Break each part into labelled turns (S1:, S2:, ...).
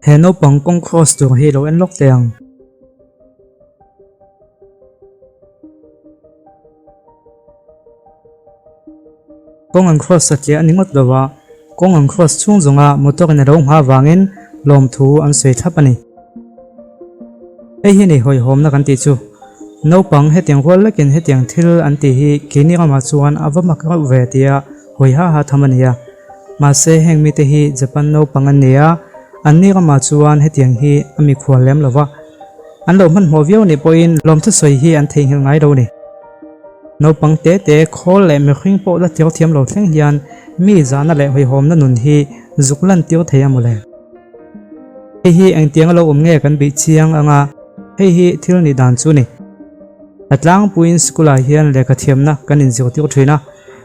S1: He naupang kawng cross tur hi lo en lawk teh ang. Kawng an cross satliah a ni ngawt lo a, kawng an cross chhung zawnga motor in a lo nghah avangin lawmthu an sawi thlap a ni. Hei hi nei hawihhawmna kan tih chu. Naupang hetiang rual lekin hetiang thil an tih hi keini ramah chuan a va mak reuh ve tia hawi ha ha tham a ni a. Mahse heng mite hi Japan naupang an ni a, anni ramah chuan hetiang hi a mikhual lem lo va. An lo hmanhmawh viau nih pawhin lawmthu sawi hi an theihnghilh ngai lo a ni. Naupang te te khawl leh mihring pawh la tir thiam lo thleng hian mi zahna leh hawihhawmna nun hi zuk lan tir thei a mawle. Hei hi engtiang a lo awm nge kan bih chiang anga hei hi thil nih dan chu ni. A tlangpuiin school ah hian lehkha thiamna kan inzirtir thin a,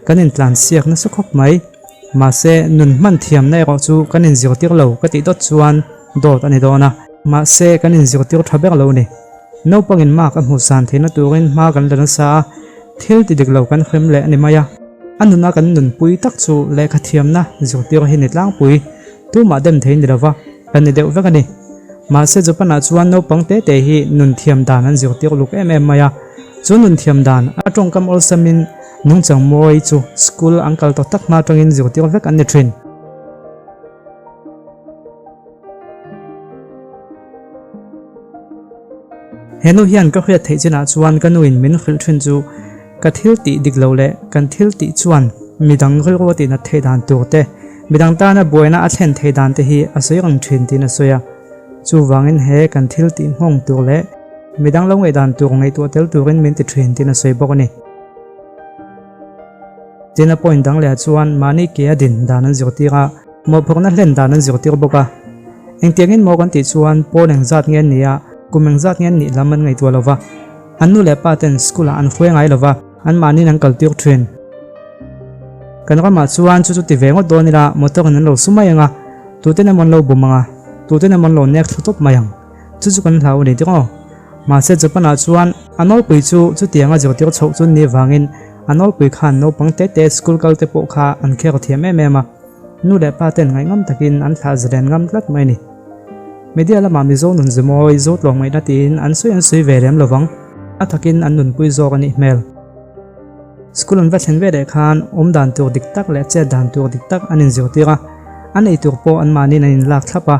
S1: kan intlan siak nasa khawp mai. Mahse nun hman thiamna erawh chu kan inzirtir lo ka tih dawt chuan dawt a ni dawn a. Mahse kan inzirtir tha ber lo ni. Naupangin mark a hmuh san theihna turin hma kan la nasa a, thil ti dik lo kan hrem leh a ni mai a. A nuna kan nunpui tak chu lehkha thiamna zirtir hi ni tlangpui. Tumah dem thei ni lova, kan ni deuh vek a ni. Mahse Japan-ah chuan naupang te te hi nun thiam dan an zirtir luk em em mai a. Chu nun thiam dan a tawngkam awlsamin nungchang mawi chu school an kal tawh tak hma atangin zirtir vek an ni thin. He nu hian ka hriat theih chinah chuan ka nuin min hrilh thin chu ka thil tih dik lo leh kan thil tih chuan midang rilru a tihnat theih dan tur te, midang tana buaina a thlen theih dan te hi a sawi reng thin tiin a sawi a. Chuvangin he kan thil tih nghawng tur leh midang lo ngaihdan tur ngaihtuah tel turin min ti thin tiin a sawi bawk a ni. Tin a point dang leh chuan mahni ke a din dan an zirtir a. Mawhphurhna hlen dan an zirtir bawk a. Engtiangin maw kan tih chuan pawn engzat nge an nih a, kum engzat nge an nih lam an ngaihtuah lo va. An nu leh pa ten school ah an hruai ngai lo va, anmahniin an kaltir thin. Kan ramah chuan chu chu ti ve ngawt dawn ila motor in an lo su mai ang a, tuten emaw an lo bum ang a, tuten emaw an lo nek thlu tawp mai ang. Chu chu kan hlau a ni tir aw. Mahse Japan ah chuan a nawlpui chu chutianga zirtir chhoh chu ni vangin a nawlpui khan naupang te te school kal te pawh kha an kher thiam em em a. Nu leh pa ten ngaihngam takin an thlah zalen ngam tlat mai a ni. Media lamah Mizo nun zimawi zo tlawm ngaihna tiin an sawi an sawi ve lem lovang, a takin an nunpui zawk a nih hmel. School an va thlen ve leh khan awm dan tur dik tak leh chet dan tur dik tak an inzirtir a, an ei tur pawh anmahniin an inlak thlap a,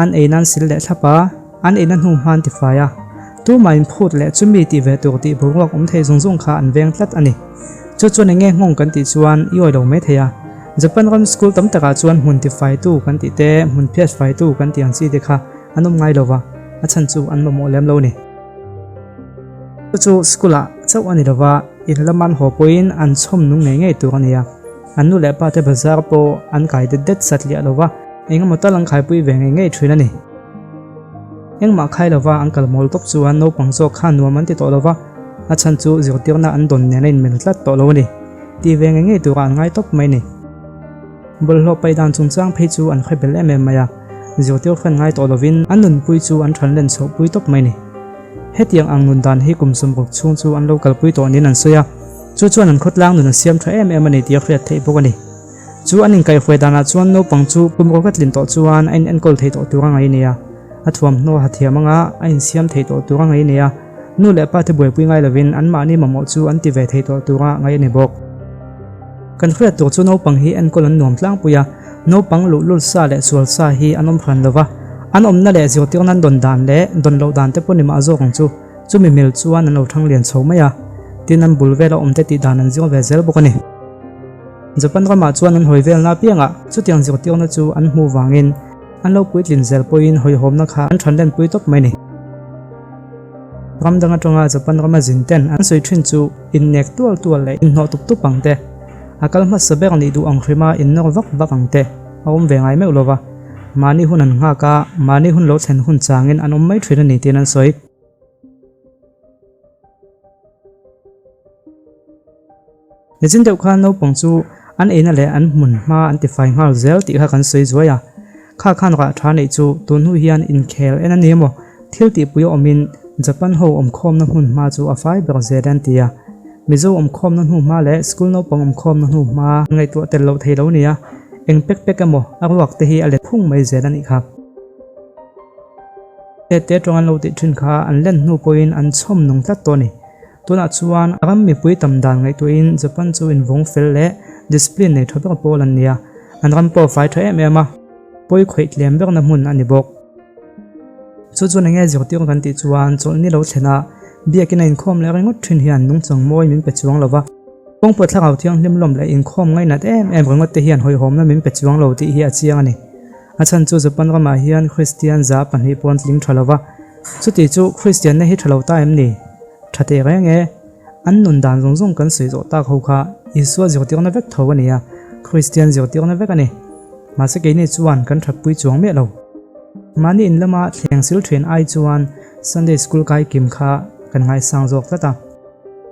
S1: an ei nan sil leh thlap a, an eina hnu hman tifai a, tumah inphut leh chumi tih ve tur tih boruak awm thei zung zung kha an veng tlat a ni. Chu chuan eng nge nghawng kan tih chuan i awi lo mai thei a. Japan ram school tam takah chuan hmun tifaitu kan tih te, hmun phiat faitu kan tih ang chi te kha an awm ngai lo va, a chhan chu an mamawh lem lo a ni. Chu chu school ah chauh a ni lo va, in lama an haw pawhin an chhawm nung ngei ngei tur a ni a. An nu leh pa te bazar pawh an kai det det satliah lo va, engemaw tal an khaipui ve ngei ngei thin a ni. Engmah khai lova an kal mawl tawp chuan naupang zawk kha nuam an ti tawh lova, a chhan chu zirtirna an dawn nen a inmel tlat tawh lo a ni. Tih ve ngei ngei turah an ngai tawp mai a ni. Bawlhhlawh paih dan chungchang phei chu an hre bel em em mai a, zirtir fan ngai tawh lovin an nunpui chu an than len chhoh pui tawp mai a ni. Hetiang ang nun dan hi kum 60 chhung chu an lo kalpui tawh niin an sawi a, chu chuan an khawtlang nun a siam tha em em a ni tih a hriat theih bawk a ni. Chu an inkaihhruai danah chuan naupang chu kum rawk a tlin tawh chuan a inenkawl thei tawh tur a ngaih a ni a, a thuamhnaw ha thiam anga a insiam thei tawh tur a ngaih a ni a, nu leh pa te buaipui ngai lovin anmahni mamawh chu an ti ve thei tawh tur a ngaih a ni bawk. Kan hriat tur chu naupang hi enkawl an nuam tlangpui a, naupang luhlul sa leh sual sa hi an awm hran lova, an awmna leh zirtirna an dawn dan leh dawn loh dan te pawh ni mah zawk ang chu, chumi mil chuan an lo thang lian chho mai a, tin an bul vela awmte tih dan an zir ve zel bawk a ni. Japan ramah chuan an hawi velna apiangah chutiang zirtirna chu an hmuh vangin an lo puitlin zel pawhin hawihhawmna kha an than lenpui tawp mai ni. Ram dang atanga Japan rama zin ten an sawi thin chu innek tual tual leh inhnawh tup tup ang te, a kal hmasa ber nih duh ang hrima innawr vak vak ang te a awm ve ngai meuh lova, mahni hun an nghak a, mahni hun lo thlen hun changin an awm mai thin a ni tiin an sawi. Nichin deuh khan naupang chu an eina leh an hmun hma an tifai nghal zel tih kha kan sawi zuai a. Kha khan rah tha neih chu tun hnu hian inkhel en a ni emaw thil tihpui a awmin Japan ho awmkhawmna hmun hma chu a fai ber zel an ti a. Mizo awmkhawmna hnu hma leh school naupang awmkhawmna hnu hma ngaihtuah tel loh thei lo nia, eng pek pek emaw a ruak te hi a let phung mai zel a nih kha. Tete tawng an lo tih thin kha an len hnu pawhin an chhawm nung tlat tawh a ni. Tunah chuan a ram mipui tam dan ngaihtuahin Japan chu invawng fel leh discipline nei tha ber pawl an ni a, an ram pawh a fai tha em em a, pawi khawih tlem berna hmun a ni bawk. Chu chuan enge zirtir kan tih chuan chawlhni lo thlen a, biakin a inkhawm leh ringawt thin hian nungchang mawi min pe chuang lo va, kawngpawh thlarau thianghlim lawm leh inkhawm ngainat em em ringawt te hian hawihhawmna min pe chuang lo tih hi a chiang a ni. A chhan chu Japan ramah hian Kristian 2% pawn tling tha lo va, chuti chu Kristianna hi tha lo ta em ni? Tha teh reng e. An nun dan zawng zawng kan sawi zawh tak ho kha Isua zirtirna vek tho a ni a, Kristian zirtirna vek a ni. Mahse keini chuan kan thatpui chuang miah lo. Mahni in lama thleng sil thin ai chuan Sunday School kai kim kha kan ngaisang zawk tlat a.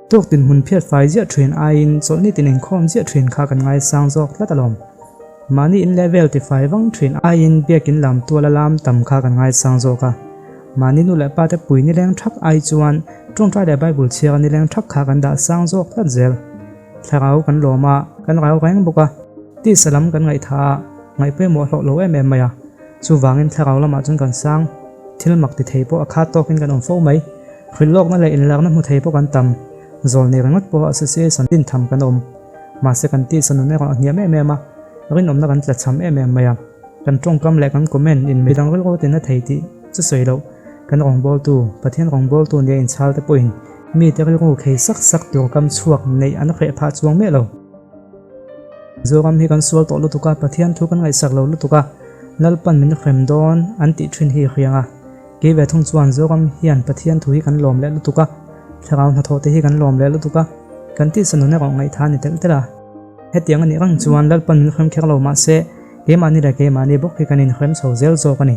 S1: Tawk tin hmun phiat fai ziah thin aiin chawlhni tin inkhawm ziah thin kha kan ngaisang zawk tlat alawm. Mahni in leh vel tifai vang thin aiin biakin lam tual a lam tam kha kan ngaisang zawk a. Mahni nu leh pa te pui nileng thak ai chuan tawngtai leh Bible chhiar a nileng thak kha kan dah sang zawk tlat zel. Thlarau kan lawm a, kan rau reng bawk a. Tisa lam kan ngaihtha a, ngaihpawimawh hlawh lo em em mai a. Chuvangin thlarau lamah chuan kan sang, thil mak ti thei pawh a khat tawkin kan awm fo mai. Hrilhlawkna leh inlarna hmu thei pawh kan tam. Zawlnei ringawt pawh association din tham kan awm. Mahse kan tisa nun erawh a hniam em em a, rinawmna kan tlachham em em mai a. Kan tawngkam leh kan comment in midang rilru tina thei tih chu sawi loh. Kan rawngbawltu, Pathian rawngbawltu nia inchhal te pawhin mite rilru khei sak sak tur kam chhuak neih an hreh phah chuang miah lo. Zoram hi kan sual tawh lutuk a, Pathian thu kan ngaihsak lo lutuk a, Lalpan min hrem dawn an tih thin hi hriang a. Kei ve thung chuan Zoram hian Pathian thu hi kan lawm leh lutuk a, thlarau hnathawh te hi kan lawm leh lutuk a, kan tihsa nun erawh ngaihtha a ni telh telh a. Hetiang a nih reng chuan Lalpan min hrem kher lo mahse keimahni leh keimahni bawk hi kan inhrem chho zel zawk a ni.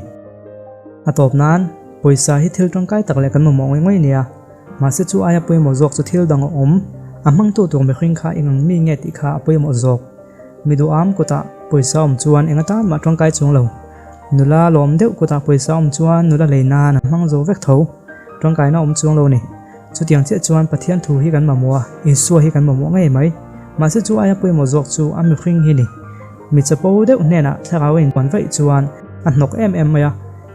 S1: A tawp nan, pawisa hi thil tangkai tak leh kan mamawh ngawih ngawih nia, mahse chu aia pawimawh zawk chu thil dang a awm, a hmangtu tur mihring kha eng ang mi nge tih kha a pawimawh zawk. Mi duham kutah pawisa awm chuan eng atan mah tangkai chuang lo. Nula lawm deuh kutah pawisa awm chuan nula lei nan a hmang zo vek tho. Tangkaina awm chuang lo ni. Chutiang chiah chuan Pathian thu hi kan mamawh a, Isua hi kan mamawh ngei mai. Mahse chu aia pawimawh zawk chu a mihring hi ni. Mi chapo deuh hnenah thlarau a inpuan vaih chuan a hnawk em em mai a,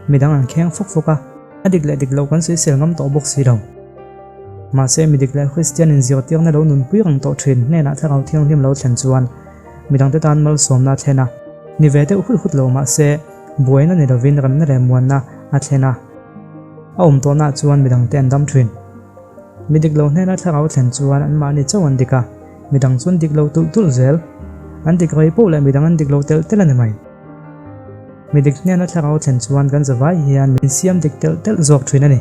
S1: midang an kheng fawk fawk a, a dik leh dik lo kan sawisel ngam tawh bawk si lo. Mahse mi dik leh Kristian inzirtirna lo nunpui reng tawh thin hnenah thlarau thianghlim lo thlen chuan midangte tan malsawmna a thlen a, ni ve deuh hut hut lo mahse buaina ni lovin remna leh muanna a thlen a, a awm tawhnaah chuan midangte an dam thin. Mi dik lo hnena thlarau thlen chuan anmahni chauh an dik a, midang chu an dik lo tulh tulh zel. An dik rei poh leh midang an dik lo telh telh a ni mai. Mi dik hnena thlarau thlen chuan kan zavai hian min siam dik telh telh zawk thin a ni.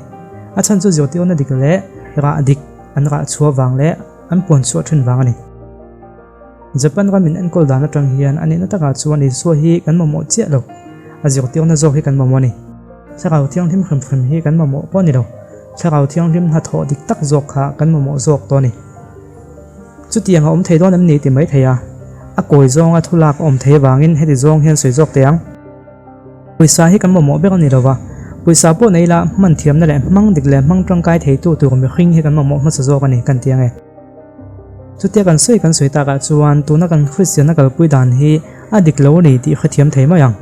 S1: A chhan chu zirtirna dik leh rah dik an rah chhuah vang leh an puan chhuah thin vang a ni. Japan ram in enkawl dan atang hian a nihna takah chuan Isua hi kan mamawh chiah lo. A zirtirna zawk hi kan mamawh a ni. Thlarau Thianghlim hrim hrim hi kan mamawh pawh a ni lo. Thlarau Thianghlim hnathawh dik tak zawk kha kan mamawh zawk tawh a ni. Chutiang a awm thei dawn em ni ti mai thei a, a kawi zawnga thu lak a awm thei avangin heti zawng hian sawi zawk teh ang. Pawisa hi kan mamawh ber a ni lova, pawisa pawh nei ila hman thiamna leh hmang dik leh hmang tangkai theitu tur mihring hi kan mamawh hmasa zawk a ni kan ti ang e. Chutia kan sawi kan sawi takah chuan tuna kan Kristianna kalpui dan hi a dik lo a ni tih hrethiam thei mai ang.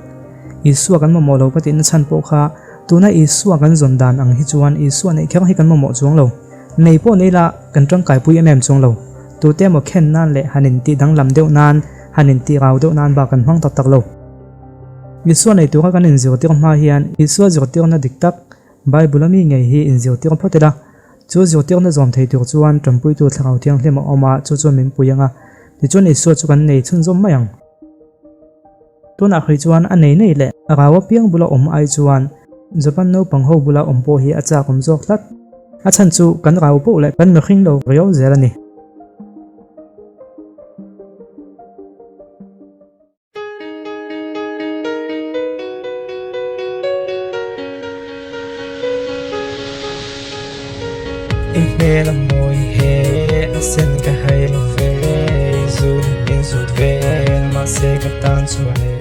S1: Isua kan mamawh lo ka tihna chhan pawh kha tuna Isua kan zawn dan ang hi chuan Isua neih kher hi kan mamawh chuang lo. Nei pawh nei la kan tangkaipui em em chuang lo. Tute emaw khen nan leh han intih danglam deuh nan, han intih rau deuh nan bak kan hmang tak tak lo. Isua nei tura kan inzirtir hma hian Isua zirtirna dik tak, Bible-a mi ngei hi inzirtir phawt ila. Chu zirtirna zawm thei tur chuan tanpuitu Thlarau Thianghlim a awm a, chu chuan min pui ang a, tichuan Isua chu kan nei chhunzawm mai ang. Tunah hrui chuan a nei nei leh a rau apiang bula awm ai chuan Japan naupang ho bula awm pawh hi a chak awm zawk tlat. A chhan chu kan rau poh leh kan mihring lo riau zel a ni.
S2: I hmel a mawi he a sen ka hai lo ve, zun in zut vel mahse ka tan chuan e.